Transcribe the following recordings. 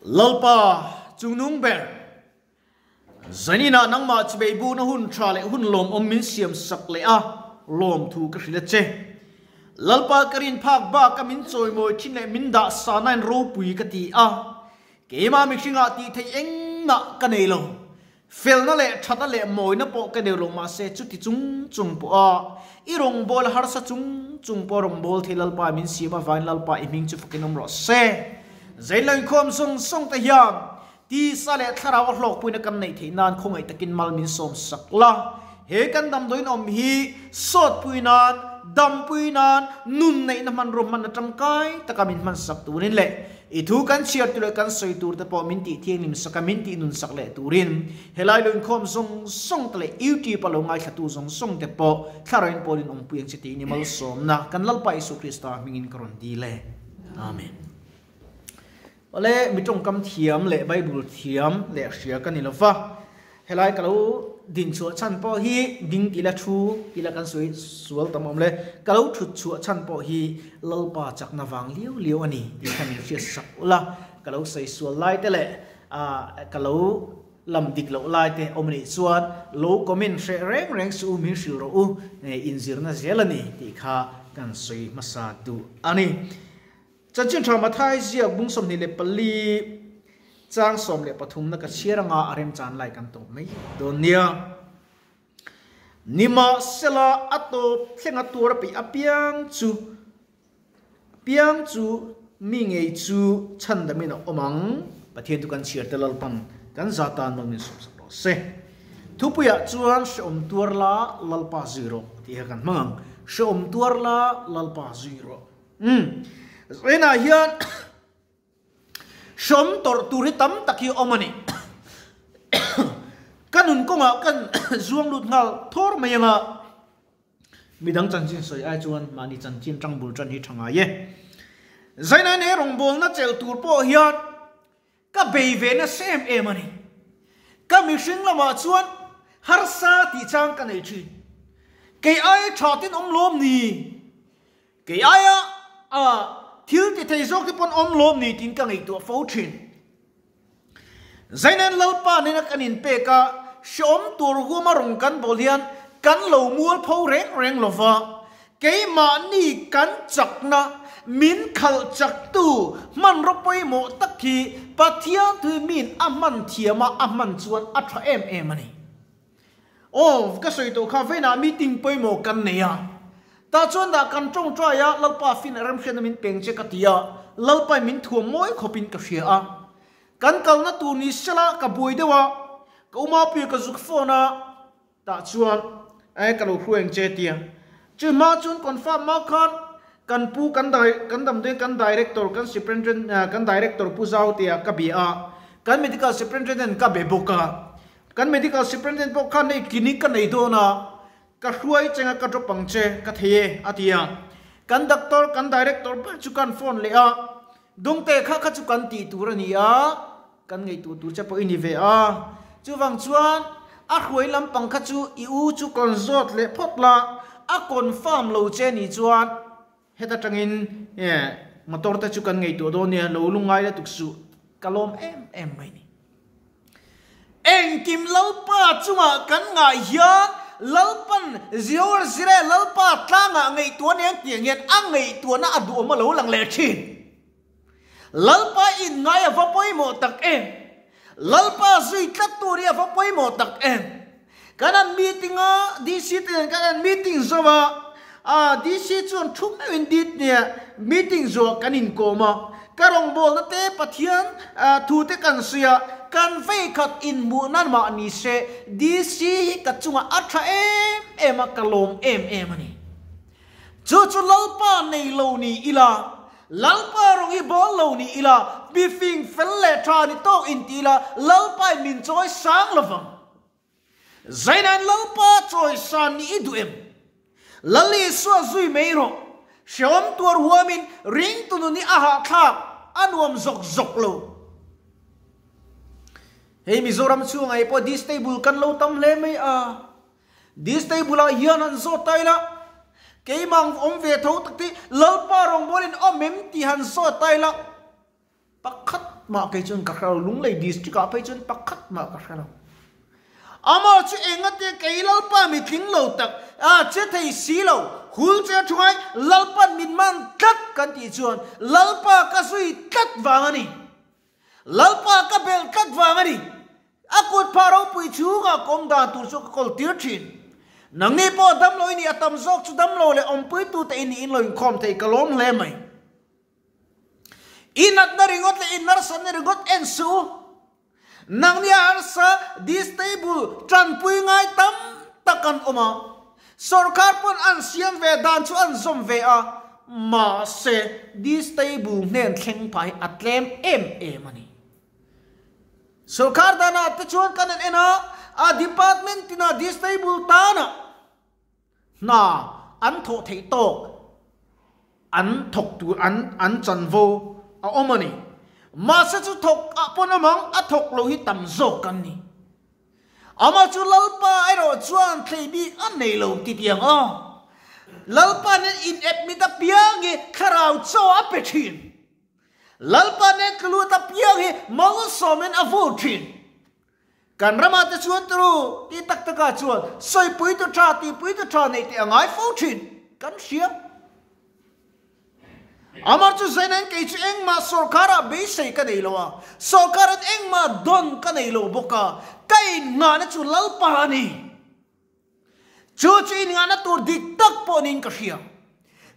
Lalpa Chungnung ber, Zaninah nangmah chibei bukna hun tha leh hun lawmawm min siam sak leh a, lawmthu ka hrilh a che. Lalpa ka rin phak baka min chawimawi thin leh min dah sanain ropui ka ti a, keimah mihringah tih theih engmah ka nei lo. Felna leh thatna leh mawina pawh ka nei lo mahse chuti chung chung pawha i rawngbâwl harsa chung chung pawh rawngbâwl thei Lalpa min siam avangin Lalpa i hming chu fakin awm rawh se. Zainlainkhawm zawng zawng te hian tisa leh thlarau a hlawkpuina kan neih theih nan khawngaih takin mal min sawm sak la. He kan damdawiin awm hi sawtpui nan, dampui nan, nun neihna hmanrua hmanna tangkai taka min hmansak turin leh I thu kan chhiar tur leh kan sawi tur te pawh min tih thianghlim sak a, min tih nun sak leh turin helai lo inkhawm zawng zawng te leh YouTube a lo ngaithlatu zawng zawng te pawh Thlarauin pawlin awmpui ang che tiin i malsawmna kan Lalpa Isua Krista hmingin ka rawn dil e. Amen. Awle, mi tawngkam thiam leh Bible thiam leh hria ka ni lova, Helai ka lo din chhuah chhan pawh hi ding tila thu tila kan sawi sual tam awm le, ka lo thut chhuah chhan pawh hi Lalpa chakna vang liau liau a ni tih kha min hriat sak ula, ka lo sawi sual lai te leh ka lo lam dik loh lai te awm anih chuan lo comment hreh reng reng suh u min hrilh rawh u, inzirna zel a ni tih kha kan sawi hmasa duh a ni. Chanchin tha Mathai ziak bung 24 chang 13 na ka chhiar anga a remchan lai kan tawp mai dawn nia. Nimahsela a tawp thlenga tuar a peih apiang chu piang chu mi ngei chu chhandamin a awm ang. Pathian chu kan chhiar te Lalpan kan za tan mal min sawmsak rawh se. Thupuiah chuan hrehawm tuar la Lalpa zui rawh tih kha kan hmang ang. Hrehawm tuar la Lalpa zui rawh. Umm. Zainah hian hrawm tawrh tur hi tam tak hi a awm a ni. Ka nun kawngah kan zuang lut nghal thawr mai anga midang chanchin sawi ai chuan mahni chanchin tang bul tan hi tha ngai e. Zainah nei rawngbawlna chelh tur pawh hian ka bei ve nasa em em a ni. Ka mihring lamah chuan harsa tih chang ka nei thin. Kei aia tha tin awm lawm ni? Kei aia a thil ti thei zawk te pawn awm lawm ni tiin ka ngaihtuah fo thin. Zainen Lalpa nena kan inpek a, hreawm tur huama rawn kan bawl hian kan lo mual pho reng reng lo va, keimahni kan chakna min khalh chaktu hmanraw pawimawh tak hi Pathian thui min a hman thiam a, a hman chuan a tha em em a ni. Aw, ka sawi tawh kha veinah meeting pawimawh kan nei a. Tah chuan dah kan tawngtai a, Lalpa fin a remhriatna min peng che ka ti a, Lalpain min thuam mawi khawpin ka hria a. Kan kalna tur ni sela ka buai deuh a, ka umapuia ka zuk phone a, tah chuan e ka lo hruai ang che tia. Chu hma chuan confirm ma khan kan pu kan kan damdawiin kan director kan superintendent kan director Pu Zautea ka bia a, kan medical superintendent ka be bawk a. Kan medical superintendent pawh khan hei clinic ka nei dawn a, ka hruai cheng a ka drop ang che ka thei e a ti a. Kan doctor, kan director ber chu kan phone leh a, Dungte kha kha chu kan tih tur a ni a, kan ngaihtuah tur che pawh i ni ve a. Chuvang chuan a hruai lampang kha chu i u chu consult leh phawt la, a confirm lo che nih chuan heta tangin motor te chu kan ngaihtuah dawn nia, lo lungngai la tuk suh, ka lawm em em mai ni. Engkim Lalpa chungah kan ngah hian Lalpan Jehovah Jireh Lalpa tlangah ngaihtuah nen tiang hian a ngaihtuahna a duhawm a lo lang leh thin. Lalpa inngai a va pawimawh tak em! Lalpa zui tlat tur hi a va pawimawh tak em! Kan han meeting a, DC te nen kan han meeting zo a, ah DC chuan thu meuhin dit nia meeting zuah kan inkawm a, ka rawngbawlna te Pathian thu te kan sawi a, kan vei khat inhmuh nan mah ni se DC hi ka chungah a tha em em a, ka lawm em em a ni. Chu chu Lalpa nei lo ni ila, Lalpa rawng hi bawl lo ni ila, mifing fel leh tha ni tawk inti ila, Lalpain min chawi sang lovang. Zainain Lalpa chawisan nih i duh em? Lal Isua zui mai rawh. Hrehawm tuar huamin ringtu nun hi a hahthlak, a nuam zawk zawk lo. Hei Mizoram chhungah hi pawh distable kan lo tam hle mai a. Distable ah hian han zawt ta ila, keimah awm ve tho tak te Lalpa rawngbawlin awm em tih han zawt ta ila, Pakhat. mah kei chuan ka hre lo, Lunglei district ah phei chuan pakhat mah ka hre lo. Amah chu engate kei Lalpa mi tling lo tak a che thei si lo, hul che thu ngai Lalpan min man tlat kan tih chuan Lalpa ka zui tlat vang a ni. Lalpa ka belh tlat vang a ni. A kut phah ropui chhungah kawm dan tur chu ka kawl tir thin. Nangni pawh damlo i nih a tam zawk chu damlo leh awmpuitute i nih in lo inkhawm thei ka lawm hle mai. I natna ringawt leh i narsanna ringawt en suh u. Nangni a harsa, distable, tanpui ngai tam tak an awm a. Sorkar pawn an siam ve dan chu an zawm ve a, mahse distable hnen thleng phah hi a tlem em em a ni. Sorkar danah te chuan kan en en a, a department tinah distable tanah hna an thawh theih tawk an thawk tur an an chanvo a awm a ni. Mahse chu thawk ah pawn awm ang, a thawk lo hi tam zawk kan ni. Amah chu Lalpa erawh chuan thlei bik a nei lo ti tiang aw. Lalpa nen in ep mit apiang hi thlarau chaw a pe thin. Lalpa nen tlu lut apiang hi malsawmin a vur thin. Kan ramah te chuan turu ti tak takah chuan sawipui tu tha tihpui tu tha neih teh a ngai fo thin kan hria. Amah chu Zainain kei chu engmah sawrkarah beisei ka nei lo a, sawrkarin engmah dawn ka nei lo bawk a, ka innghahna chu Lalpa a ni. Chu chu innghahna tur dik tak pawh niin ka hria.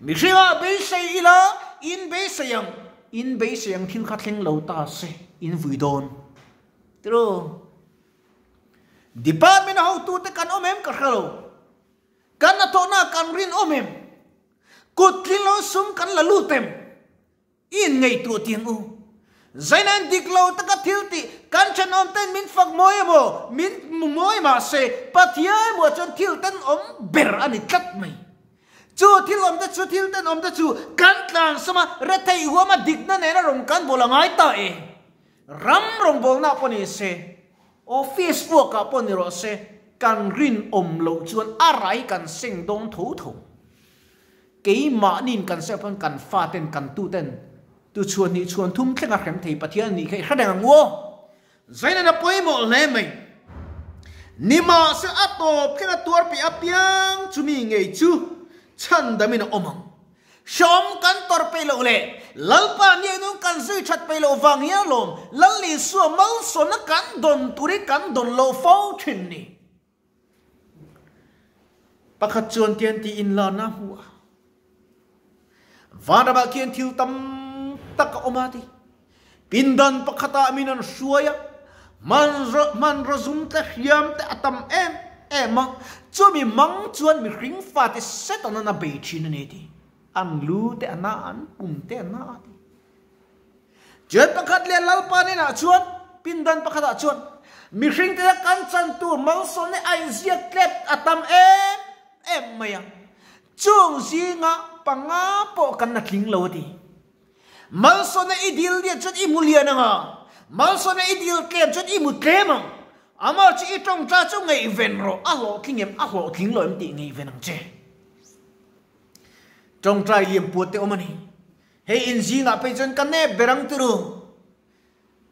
Mihringah beisei ila, in beisei ang, in beisei ang thil kha thleng lo ta se, in vui dawn. Tiraw? Department a hotute kan awm em ka hre lo. Kan hnathawhnaah kan rinawm em? Kut tling lo sum kan la lut em? I inngaihtuah tiang u. Zainain dik lo taka thil tih kan thenawm ten min fak mawi emaw, min hmu mawi mah se, Pathian emaw chuan thil tenawm ber a ni tlat mai. Chu thil awm te chu thil tenawm te chu kan tlansam a, retheih huam a dikna nena rawn kan bawl a ngai ta e. Ram rawngbawlna pawh ni se, office uakah pawh ni rawh se, kan rinawm loh chuan a rai kan seng dawn tho tho. Keimahniin kan seh pawn kan faten kan tuten tu chhuan hnih chhuan thum thleng a hrem thei Pathian nih kha i hre reng ang u aw. Zainen a pawimawh hle mai. Nimahse a tawp thleng a tuar peih apiang chumi ngei chu chhandamin a awm ang. Hreawm kan tawrh peih loh leh Lalpa niainung kan zui that peih loh vang hian alawm Lal Isua malsawmna kan dawn turin kan dawn lo fo thin ni. Pakhat chuan tian tiin larna a hmu a. Vanramah khian thil tam tak a awm a ti. Pindan pakhatah min an hruai a, hmanraw zum te hriam te a tam em em a, chumi mang chuan mihring fate Setanan a bei thin a ni a ti. An lu te a na a, an pum te a na a ti. Chuan pakhat leh Lalpa hnenah chuan, pindan pakhatah chuan, Mihring te kan chan tur malsawmna a inziak tlep a tam em em mai a, chung zinga panga pawh kan la tling lo a ti. Malsawmna i dil lian chuan i hmu lian ang a, malsawmna i dil tlem chuan i hmu tlem ang. Amah chu i tawngta chu ngaihven rawh, a hlawhtling em, a hlawhtling lo em tih ngaihven ang che. Tawngtai lian puat te awm a ni. Hei in zingah phei chuan ka nep ber ang turu.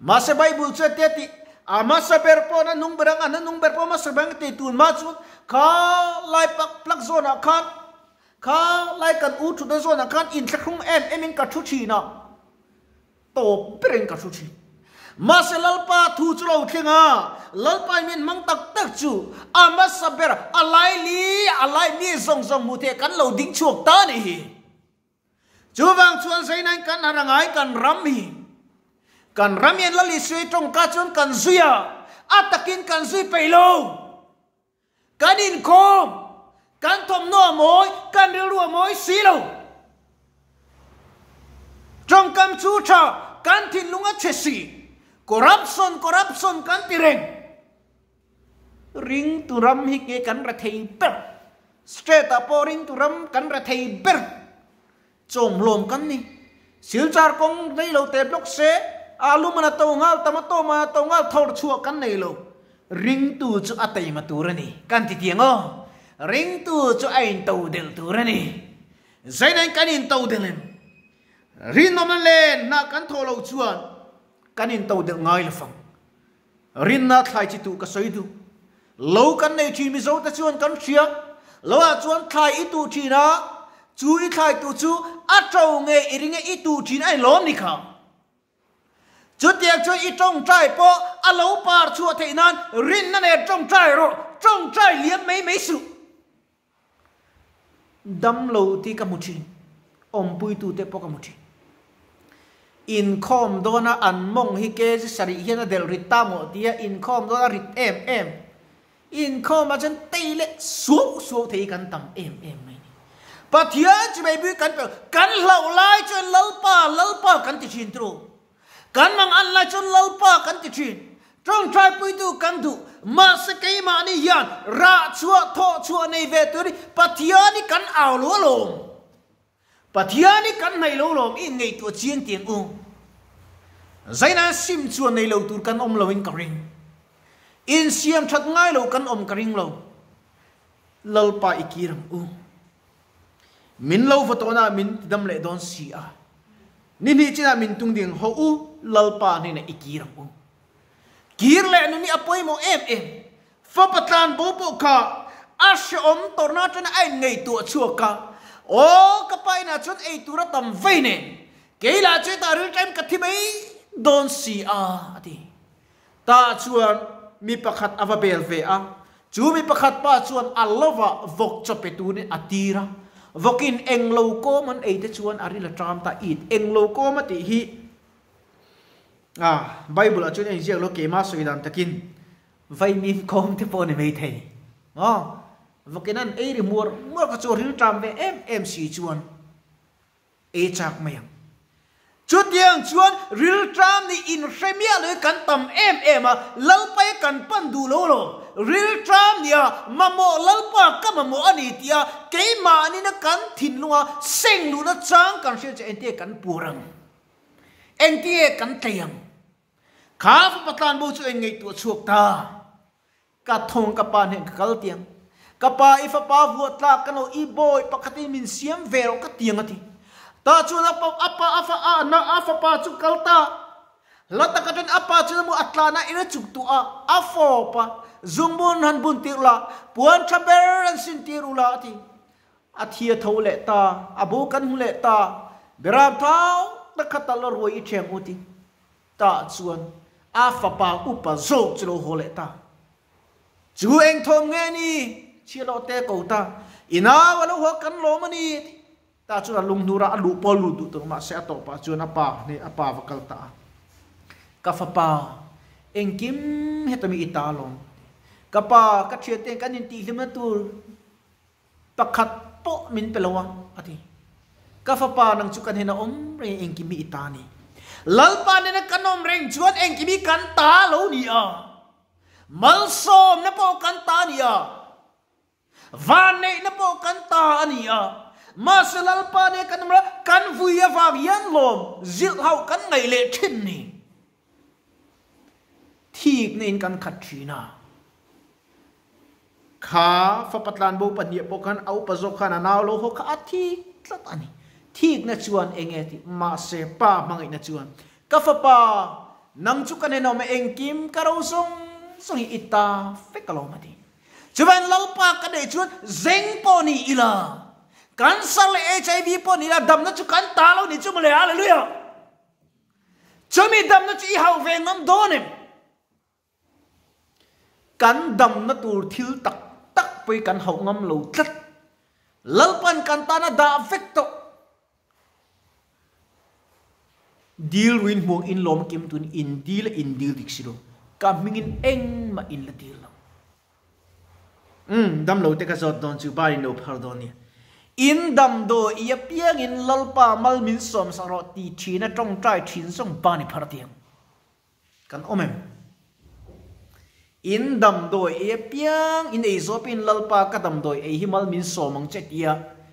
Mahse Bible chuan tia tih a hmasa ber pawh na nung ber ang a na nung ber pawh hmasa ber ang ti tun hma chuan kha lai pak plak zawnah khan kha lai kan u thutna zawnah khan inthlahrung em em in ka thu thin a tawp berin ka thu thin. Mahse Lalpa thu chu lo thleng a, Lalpa in min hmang tak tak chu a hmasa ber a lai li a lai mi zawng zawng hmuh theih kan lo ding chhuak ta a nih hi. Chuvang chuan Zainain kan har a ngai kan ram hi. Kan ram hian Lal Isua tawngka chuan kan zui a, a takin kan zui peih lo. Kan inkhawm, kan thawmhnaw a mawi, kan rilru a mawi si lo. Tawngkam chu tha, kan thinlung a chhe si. Corruption, corruption kan ti reng. Ringtu ram hi nge kan ra thei ber? State ah pawh ringtu ram kan ra thei ber. Chawmhlawm kan ni. Silchar kawng nei lo te block se, alu man a to nghal, tomato man a to nghal, thawr chhuah kan nei lo. Ringtu chu a teima tur a ni. Kan ti tiang aw. Ringtu chu a into delh tur a ni. Zainain kan into delh em? Rinawmna len hna kan thawh loh chuan. Kan in to delh ngai lovang. Rinna thlai chi tuh ka sawi duh. Lo kan nei thin Mizo te chuan kan hria. Lo ah chuan thlai i tuh thin a, chu i thlai tuh chu a to nge i ring e i tuh thin a inlawm ni kha. Chutiang chuan i tawngtai pawh a lo par chhuah theih nan rinna nen tawngtai rawh, tawngtai liam mai mai suh. Dam lo tih ka hmu thin, awmpuitute pawh ka hmu thin. Inkhawm dawna an mawng hi kg sarih hian a delh rit ta maw tia inkhawm dawna rit em em, inkhawmah chuan tei leh suau suau thei hi kan tam em em mai ni. Pathian chu mai bik kan pe, kan hlauh lai chuan Lalpa, Lalpa kan ti thin turu. Kan mang an lai chuan Lalpa kan ti thin. Tawngtaipuitu kan duh. Mahse keimahni hian rah chhuah thawh chhuah nei ve tur hi Pathian hi kan au lo alawm. Pathian hi kan hnaih lo alawm i inngaihtuah chiang tiang u. Zaina sim chuan nei lo tur kan awm lo in ka ring. Insiam that ngai lo kan awm ka ring lo. Lalpa i kir ang u. Min lo va tawhna min tidam leh dawn si a. Ni hnih chinah min tung ding haw u, Lalpa hnenah i kir ang u. Kir leh nun hi a pawimawh em em. Fapa tlan bo pawh kha a hrehawm tawrhna atana a inngaihtuah chhuak a, Aw ka pa inah chuan ei tur a tam vei nen, kei lah chu hetah rilṭaim ka thi mai dawn si a, a ti. Tah chuan mi pakhat a va bel ve a, chu mi pakhat pa chuan a lovah vawk chaw pe turin a tir a, vawkin eng lo kawm an ei te chuan a ril a ṭam ta it. Eng lo kawm a tih hi a Bible ah chuan a inziak lo keimah sawi dan takin vaimim kawm te pawh a ni maithei maw? Vawkin an ei ri muar muar kha chu a ril ṭam ve em em si chuan Ei chak mai ang. Chutiang chuan rilṭam nih inhre miah lo hi kan tam em em a, Lalpa hi kan pan duh lo lo. Rilṭam nia mamawh Lalpa ka mamawh a ni tia keimahnin a kan thinlunga seng luhna chang kan hriat chu engtinge kan puar ang? Engtinge kan tlei ang? Kha fapa tlanbo chu eng ngaihtuah chhuak ta? Ka thawng ka pa hnen ka kal tiang. Ka pa i fapa vuah tlak ka no i bawi pakhat in min siam ve rawh ka tiang a ti. Tah chuan a pa a pa a fa a na a fapa chu kal ta. Hla tak atangin a pa chuan a mu a tlan a in a chuk tuah a, a fawp a, zungbun han bun tir ula, puan tha ber an sin tir ula a ti. A thi a tho leh ta, a bo kan hmu leh ta, Beram thau tak kha tal a ruai i thiang u ti. Tah chuan a fapa upa zawk chu lo haw leh ta. Chu eng thawm nge ni? Chhiahloh te ko ta. I nau a lo haw kan lawm a ni a ti. Tah chuan a lunghnurah a luh pawh a lut duh tawh mahse a tawpah chuan a pa hneh a pa va kal ta a. Ka fapa, engkim heta mi i ta alawm a ti. Ka pa, ka thiante kan intihhlimna tur Pakhat pawh min pe lo a, a ti. Ka fapa nang chu kan hen a awm reng engkim hi i ta ni. Lalpa nena kan awm reng chuan engkim hi kan ta lo ni a. Malsawmna pawh kan ta a ni a. Vanneihna pawh kan ta a ni a. Mahse Lalpa nena kan awm reng kan vui avang hian lawm zilh hauh kan ngaih leh thin ni. Thikna in kan khat thin a. Kha fapa tlanbo pahnih pawh khan a upa zawk khan a nau lo haw kha a thik tlat a ni. Thikna chuan eng nge tih mahse pa hmangaihna chuan ka fapa nang chu ka nenawm e engkim ka ro zawng zawng hi i ta vek alawm a ti. Chuvain Lalpa ka neih chuan zeng pawh ni ila cancer leh HIV pawh ni ila damna chu kan ta lo ni chu mawle Hallelujah! Chumi damna chu i hauh ve ngam dawn em? Kan damna tur thil tak tak pawh hi kan hauh ngam lo tlat. Lalpan kan tana dah vek tawh. Dil ruin hmuak in lawm kim tun in dil a in dil dik si lo. Ka hmingin engmah in la dil lo. Umm damlo te ka zawt dawn chu bar in lo phar dawn nia. In damdawi i apiangin Lalpa mal min sawm sak rawh ti thina tawngtai thin zawng ban i phar tiang. Kan awm em? In damdawi ei apiang in ei zawh pawhin Lalpa ka damdawi ei hi mal min sawm ang che tia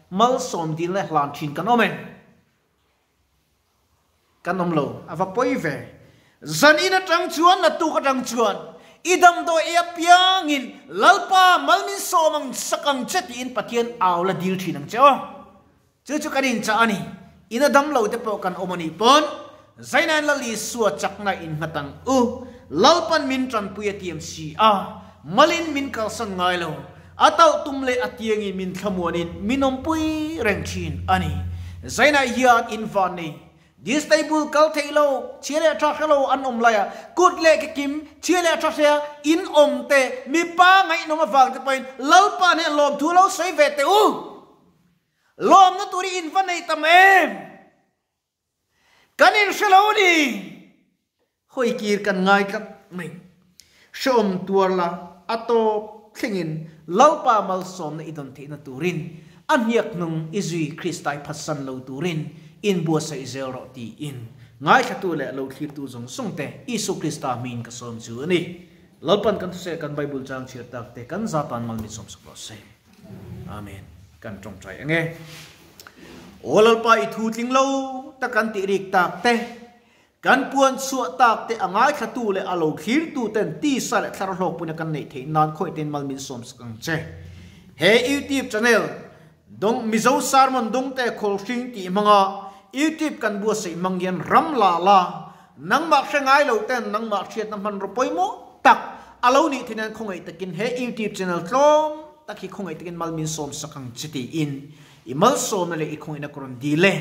malsawm dilna hlan thin kan awm em? Kan awm lo, a va pawi ve. Zan in atang chuan naktuk atang chuan i damdawi ei apiangin Lalpa mal min sawm ang sak ang che tiin Pathian au la dil thin ang che aw. Chu chu kan inchah a ni. Ina damlo te pawh kan awm a nih pawn. Zainain Lal Isua chakna in nghat ang u. Lalpan min tanpui a tiam si a, malin min kalsan ngai lo. A talh tum leh a tiangin min thlamuanin min awmpui reng thin a ni. Zainah hian in van nei. Disable kal thei lo, chhia leh tha hre lo an awm laia kut leh ke kim, chhia leh tha hrea in awm te, mipa ngaihnawm avang te pawhin Lalpa hneh lawmthu lo sawi ve teh u. Lawmna tur hi in va nei tam em? Kan inhre lo ni. Hawi kir kan ngai tlat mai. Hrehawm tuar la, a tawp thlengin Lalpa malsawmna i dawn theihna turin a hniak hnung i zui Kristai phatsan lo turin inbuatsaih zel rawh tiin ngaithlatu leh lo thlirtu zawng zawng te Isu Krista hmingin ka sawm chu a ni. Lalpan kan thuseh kan Bible chang chhiar tak te kan zatan mal min sawmsak rawh se. Amen. Kan tawngtai ange. Aw Lalpa i thu tling lo tak kan tih rik tak te, kan puan chhuah tak te a ngaithlatu leh a lo thlirtu ten tisa leh thlar hlawk pawhin a kan neih theih nan khawi ten mal min sawm sak ang che. He YouTube channel Dawng Mizo Sermon Dawngte Khawlhring tih hmanga YouTube kan buatsaih hmang hian ram la la nangmah hre ngai lo ten nangmah hriatna hmanraw pawimawh tak a lo nih theih nan khawngaih takin he YouTube channel tlawm tak hi khawngaih takin mal min sawm sak ang che tiin i malsawmna leh i khawngaihna ka rawn dil e.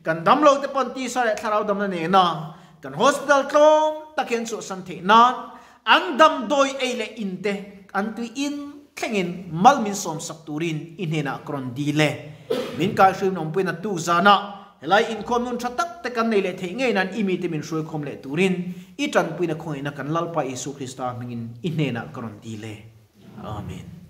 Kan dam lo te pawn tisa leh thlarau damna nena kan hospital tlawm tak hian chhuahsan theih nan an damdawi ei leh in te an tui in thlengin mal min sawm sak turin i hnenah ka rawn dil e. Min kaihhruaiin awmpuiin a tuk zanah helai inkhawm nun tha tak te kan nei leh theih ngei nan i mite min hruaikhawm leh turin i tanpuina khawngaihna kan Lalpa Isu Krista hmingin i hnenah ka rawn dil e. Amen.